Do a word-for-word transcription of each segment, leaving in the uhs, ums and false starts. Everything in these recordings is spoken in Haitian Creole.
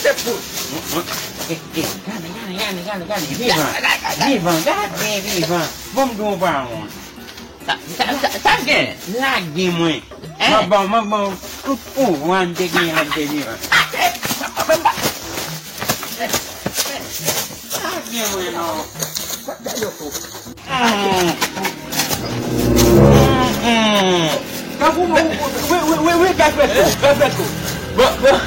Tèt pou. Eh, eh, gade, gade, gade, gade, gade. Vivan, vivan, gade, vivan. Bon, m di w yon pawòl. Sa, sa, sa, sa gen? Lage mwen. Hein? M ap ba w, m ap ba w tout pouvwa m te genyen lè m te vivan. Lage mwen non. Tankou mwen, wi, wi, wi, wi, wi, pè Fresko, pè Fresko. Bon, bon.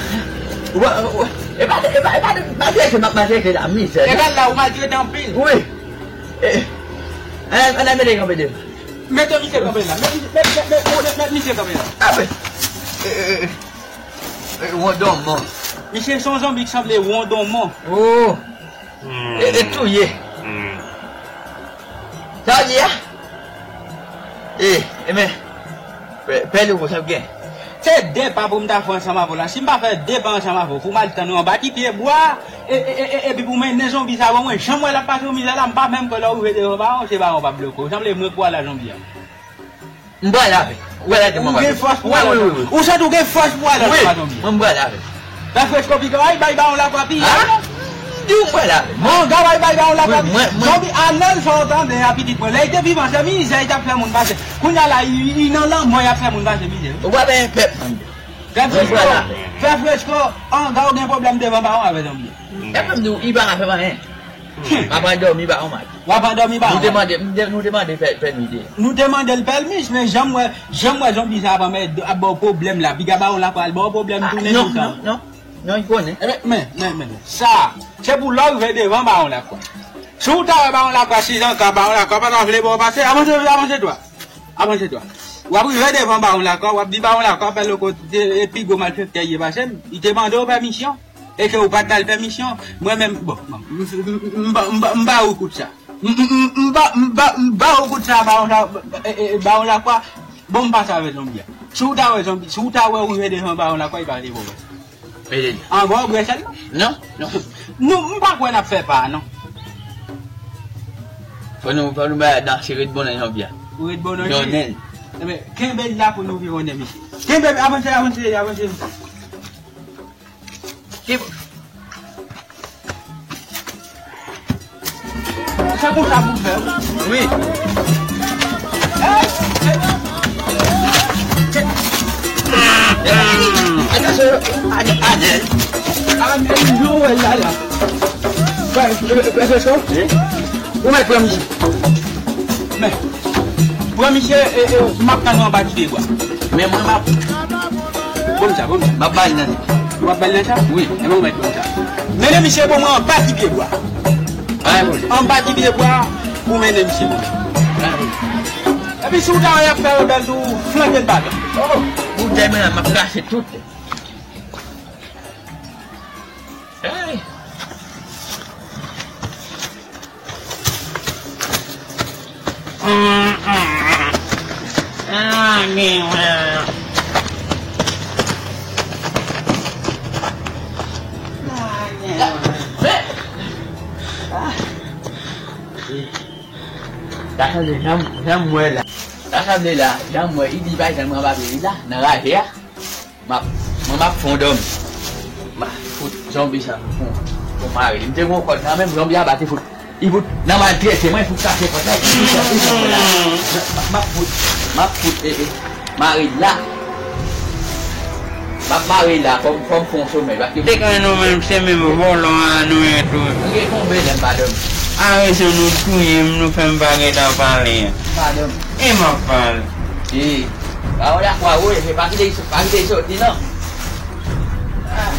Wè, wè. E pa, e pa, e pa, maltrete, m ap maltrete la, mizè. E pa la, ou maltrete anpil. Wi. E, ann, ann, mete kanpe devan. Mete misye kanpe la. Mete, mete, mete, mete, mete misye kanpe la. Ape. E, e, e, e, wondonmon. Misye se yon zonbi ki sanble wondonmon. Oh. E, e touye. Sa w di a? E, e men, pè, pè Louko, sa w gen? Se de pa pou m ta fè ansanm avè w la. Si m pa fè de pa ansanm avè w, pou m al tann ou anba ti pye bwa, e, e, e, e, epi pou mennen zonbi sa ban mwen, jan m wè l ap pase yon mizè la, m pa menm kwè lè w rive devan bawon, se bawon p ap bloke w. Sanble mwen k pral la zonbi a. M pral avè l. Ou wè lè de mwen. Ou gen fòs pou al ansanm. Wi, wi, wi. Ou santi w gen fòs pou al ansanm a zonbi a. Wi, m pral avè l. Pè Fresko piga w, bay bawon lakwa piga. A? M di w m pral avè l. Mwen, mwen, mwen, zonbi a nan l fè w tande a pitit mwen. Lè l te vivan, se mizè l t ap fè moun pase. Kounye a la, li, li nan lanmò, l ap fè moun pase mizè. Ou pa benyen pèp, mwen. Pè Fresko, pè Fresko, anga w gen pwoblèm devan bawon avè zonbi a. Epi m di w, li pa ka fè m anyen. M ap al dòmi bawon mal. W ap al dòmi bawon mal. Nou te mande, m te, nou te mande pè-, pèmi de. Nou te mande l pèmi, men jan m wè, jan m wè zonbi sa ap anmède, ap ba w pwoblèm la, piga bawon lakwa al ba w pwoblèm tounen tou sa. Non, non, non, non, li konnen. Ebyen, men, men, men, men. Sa, se pou lè w rive devan bawon lakwa. Si w ta wè bawon lakwa, si zanka bawon lakwa pa ta vle ba w pase, avanse, avanse dwat. Avanse dwat. W ap rive devan bawon lakwa, w ap di bawon lakwa, pè Louko, e, e pi gwo malfektè l ye pase m. Li te mande w pèmisyon. E ke ou pa t ba l pèmisyon, mwen menm, bon, bon, m, m, m, m ba, m ba, m ba ou kout sa. M, m, m, m ba, m ba, m ba ou kout sa, bawon la, e, e, bawon lakwa, bon, m pase avè zonbi a. Si w ta wè zonbi, si w ta wè ou rive devan bawon lakwa, li pa te bon. Anvan w bwè sèl non? Non, non. Nou, m pa kwè n ap fè pa, non. Fò nou, fò nou bay danse ret bonnen zonbi a. Ret bonnen. Donnen l. Ebyen, kenbe l la pou nou vivonnen misye. Kenbe, avanse, avanse, avanse. Ki, se konsa pou fè, wi. Wi. Hey, hey. Atansyon, Anèl. Anèl, nou wè l la, la. Pè, pè, pè, pè, pè, ou mèt pran misye. Men, pran misye, e, e, m ap tann ou anba ti pye bwa. Men mwen m ap. Ban m sa, ban m sa. M ap ba l nan sa. Ou ap ba l nan sa? Wi. Ebyen, ou mèt ban m sa. Mennen misye ban mwen anba ti pye bwa. Anba ti pye bwa, ou mennen misye ban mwen. Epi si w ta wè y ap fè rebèl tou, flanke l pa pè. Oh, boutèy mwen la, m ap krache tout. Hey! Sa sanble jan m, jan m wè la. Sa sanble la, jan m wè, li di pa janm anba pye li la, nan raje a. M ap, mwen m ap fè w dòmi. M ap fout zonbi sa pou, pou, pou mare li. M te gen yon kòd nan men m, zonbi a ba te fout. Li fout nan maltrete mwen, fout kase kòd la, li fout kase kòd la. M ap fout, m ap fout, e, e, mare l la. M ap mare l la, fò m, fò m fè yon somèy, paske. Se kan nou menm, se menm vòlò a nou ye tou. M gen konbyen lè m pa dòmi? A rezon nou touye m, nou fè m pa gentan pale. M pa dòmi. E m ap pale. E, pawòl ak wa woye, se pa kite, pa kite soti, non. Ah.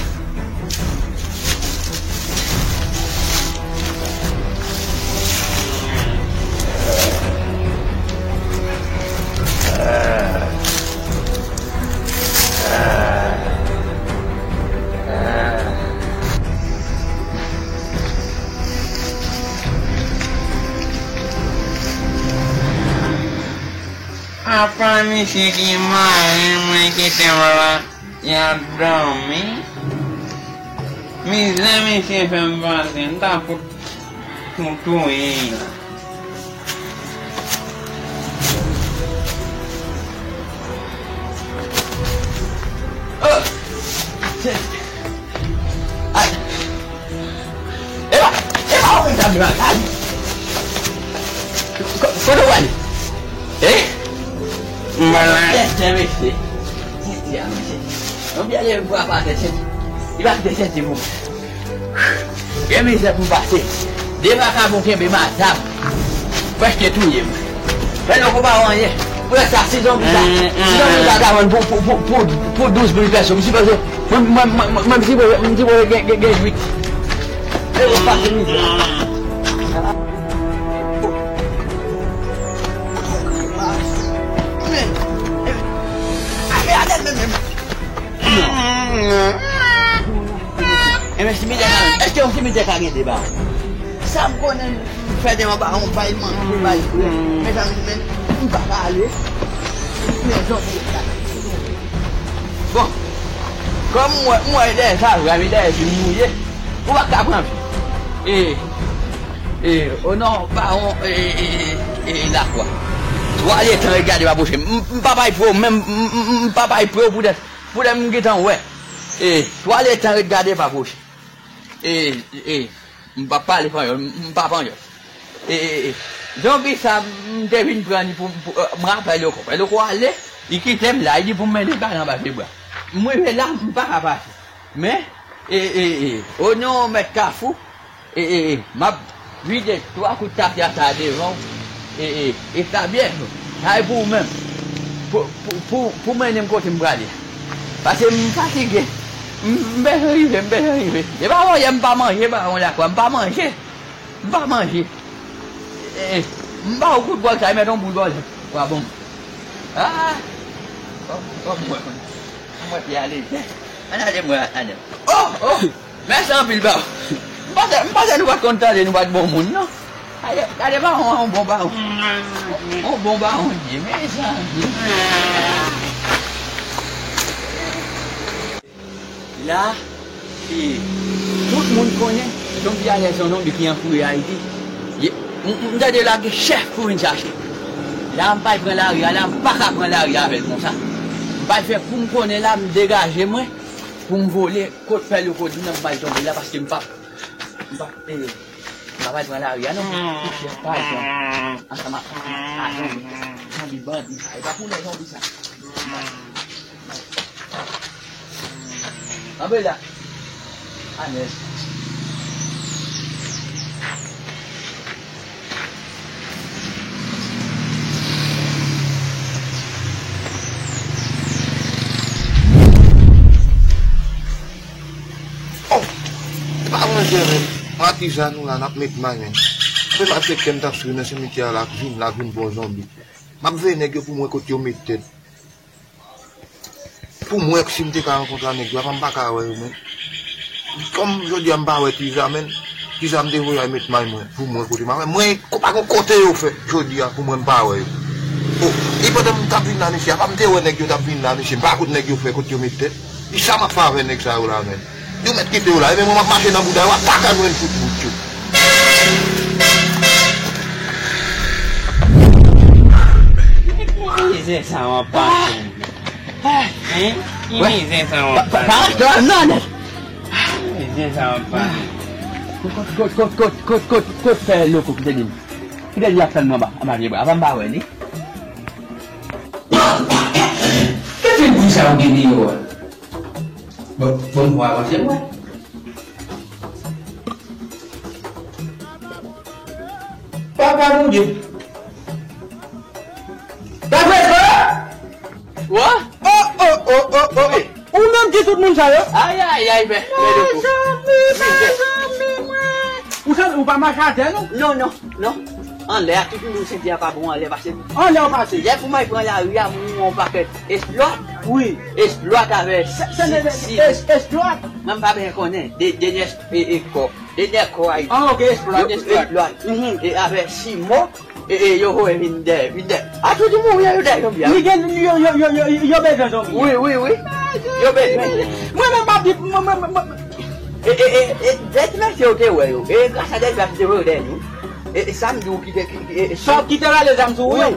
Apa misye ki mare mwen kite m la, y ap dòmi? Mizè misye fè m pase, m ta fout touye l. Oh! Ay, Malad. Ko-, kote w ale? Eh? Malad. Tenten, mesye. Tenten, mesye. Yon pye leve frape atè, tenten. Li pa kite tenten pou mwen. Gen mizè pou m pase. De vakabon kenbe madanm. Prèske touye m. Fè loko pa wè anyen. Pou lè sa, si zonbi sa, si zonbi sa ta vann pou, pou, pou, pou, pou douz mil pèso, m sipoze, mwen, mwen, mwen, mwen, m sipoze, m sipoze gen, gen, gen uit. E ou pase mizè. Men, men, men, men. Enben, simitè ka, èske yon simitè ka gen de bawon? Sa m konnen, m fè de yon bawon, bay manje, bay frè. Mezanmi, men, m pa ka ale. Men, zonbi, bon, kòm m wè, m wè dèyè sa, vrè, men dèyè di m mouye. Ou pa ka pran fi. E, e, o non, bawon, e, e, e, e, Lakwa. Twa letan, regade, pa pwoche. M, m pa bay pre w, menm, m, m, m pa bay pre w poutèt, poutèt m gentan wè. E, twa letan, regade, pa pwoche. E, e, m pa pale panyòl, m, m pa panyòl. E, e, e, zonbi sa, m te vin pran li pou, pou, e, m rapèl loko. Loko ale, li kite m la, li di pou m mennen bal anba pye bwa. M rive la, m pa ka pase. Men, e, e, e, o non, mèt Kafou, e, e, e, m ap vide twa kout tafya sa devan w, e, e, e sa byen, sa e pou ou menm. Pou, pou, pou, pou mennen m kote m prale. Paske m fatige, m, m bezwen rive, m bezwen rive. E pa yon yè m pa manje, pa yon Lakwa, m pa manje. M pa manje. E, e, m ba ou kout gwòg sa, e mèt yon boul bò w. Wa bon. Ah! Kòm, kòm mwen, mwen pye ale. Ann ale mwen, ann ale. Oh, oh! Mèsi anpil, ba. M panse, m panse nou pa t konn tande, nou pa t bon moun, non. Gade, gade, ba, yon, yon bon ba. Yon bon ba, yon dye, mezanmi. La, e, tout moun konnen, zonbi a se yon zonbi ki antoure Ayiti. Ye, m, m, m tande la gen chèf pou vin chache. La, m pral pran lari a, la, m pa ka pran lari a avè l konsa. M pral fè kou m konnen la, m degaje mwen pou m vole kot pè loko di nan m pral tonbe la, paske m p ap, m p ap, e, m pa pral pran lari a, non. Pou chèf pa al pran ansanm ak, ak, ak zonbi, zonbi bandi sa. E pa pou lè zonbi sa. Anbe la. Amèn. Oh! E pa manje menm. Patizan nou la, n ap met may menm. Se pa tèt ke m t ap swiv nan simityè a la k vin, la k vin pran zonbi. M ap veye nèg yo pou m wè kote yo met tèt. Pou mwen, si m te ka rankontre ak nèg yo, apa m pa ka wè yo, men. Kòm jodi a m pa wè Tiza, men, Tiza m te voye al met may mwen, pou mwen kote m a wè. Mwen, ko-, pa gon kote yo fè jodi a, pou mwen m pa wè yo. O, e pandan m t ap vin la, mesye, apa m te wè nèg yo t ap vin la, mesye, m pa kote nèg yo fè, kote yo met tèt. E sa m ap fè avè nèg sa yo la, men. Yo mèt kite yo la, e men mwen m ap mache nan bouda yo, apa ka jwenn fout bout yo. Mizè sa w ap pase. Hein? Ki mizè sa w ap pase? Pa, pa, pa, non, non. Ki mizè sa w ap pase? Kot, kot, kot, kot, kot, kot, kot fè loko ki te di m? Ki te di l ap tann mwen anba, anba pye bwa. Apa m pa wè li? Ki figuri sa w gen deyò a? Bon, bon, m avanse mwen. Papa Bondye. Papa Bondye. Wa? Oh, oh, oh, oh, oh. Ou menm ki tout moun sa yo? Ay, ay, ay, men, men de kou. Mezanmi, mezanmi, mwen. Ou santi ou pa mache atè, non? Non, non, non. Anlè a, tout moun senti a pa bon anlè, pase. Anlè ou pase. Lè pou mwen pran lari a, moun yon pakèt esplòt. Wi. Esplòt avè si, si, si. Es-, esplòt. Mwen pa byen konnen. De, de, de, e, e, kò. Dènyè kò Ayiti. Ah, ok, esplòt. Yo, esplòt. Mhm. E avè simo, e, e, yo voye vin dèyè, vin dèyè. A, tout moun, yo dèyè zonbi a. Li gen, yo, yo bezwen zonbi a. Wi, wi, wi. Yo bezwen. Mwen menm m ap di, mwen, mwen, mwen, mwen. E, e, e, e, dèyè ti mesye yo te wè yo. E, gras a Dèlbra ki te voye yo dèyè nou. E, e, sa m di w ki te, ki, e, e, sa w ki te rale zam sou ou yo? Wi.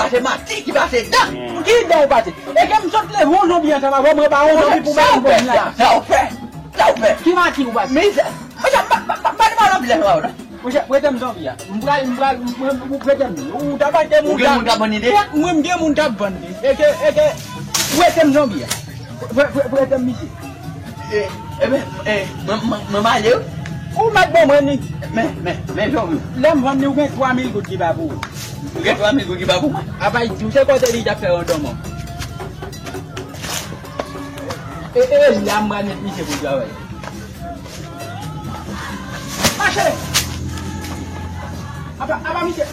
pase, mati ki pase dan. Ki dan ou pase? E ke m sot leve yon zonbi ansanm avè w, mwen ba yon zonbi pou bay yon bon la. Sa w fè? Sa w fè? Ki mati ou pase? Mizè. Mizè, pa, pa, pa, pa di m anpil ansanm avè w non. Monchè, prete m zonbi a. M pral, m pral, m, m, m, prete m li. Ou ta pase moun ta vann li deja? Mwen m gen moun t ap vann li. E ke, e ke, prete m zonbi a. Pre-, pre-, prete m misye. E, e ben, e, mwen, mwen, mwen male wi. Ou mèt ban mwen li. Men, men, men, Jean-Louis. Lè m vann li, ou gen twa mil goud ki pa pou ou. Ou gen twa mil goud ki pa pou mwen? Apa Ayiti, ou se kote li t ap fè yon domon. E, e, la m pral met misye pou travay. Mache! Apa, apa misye.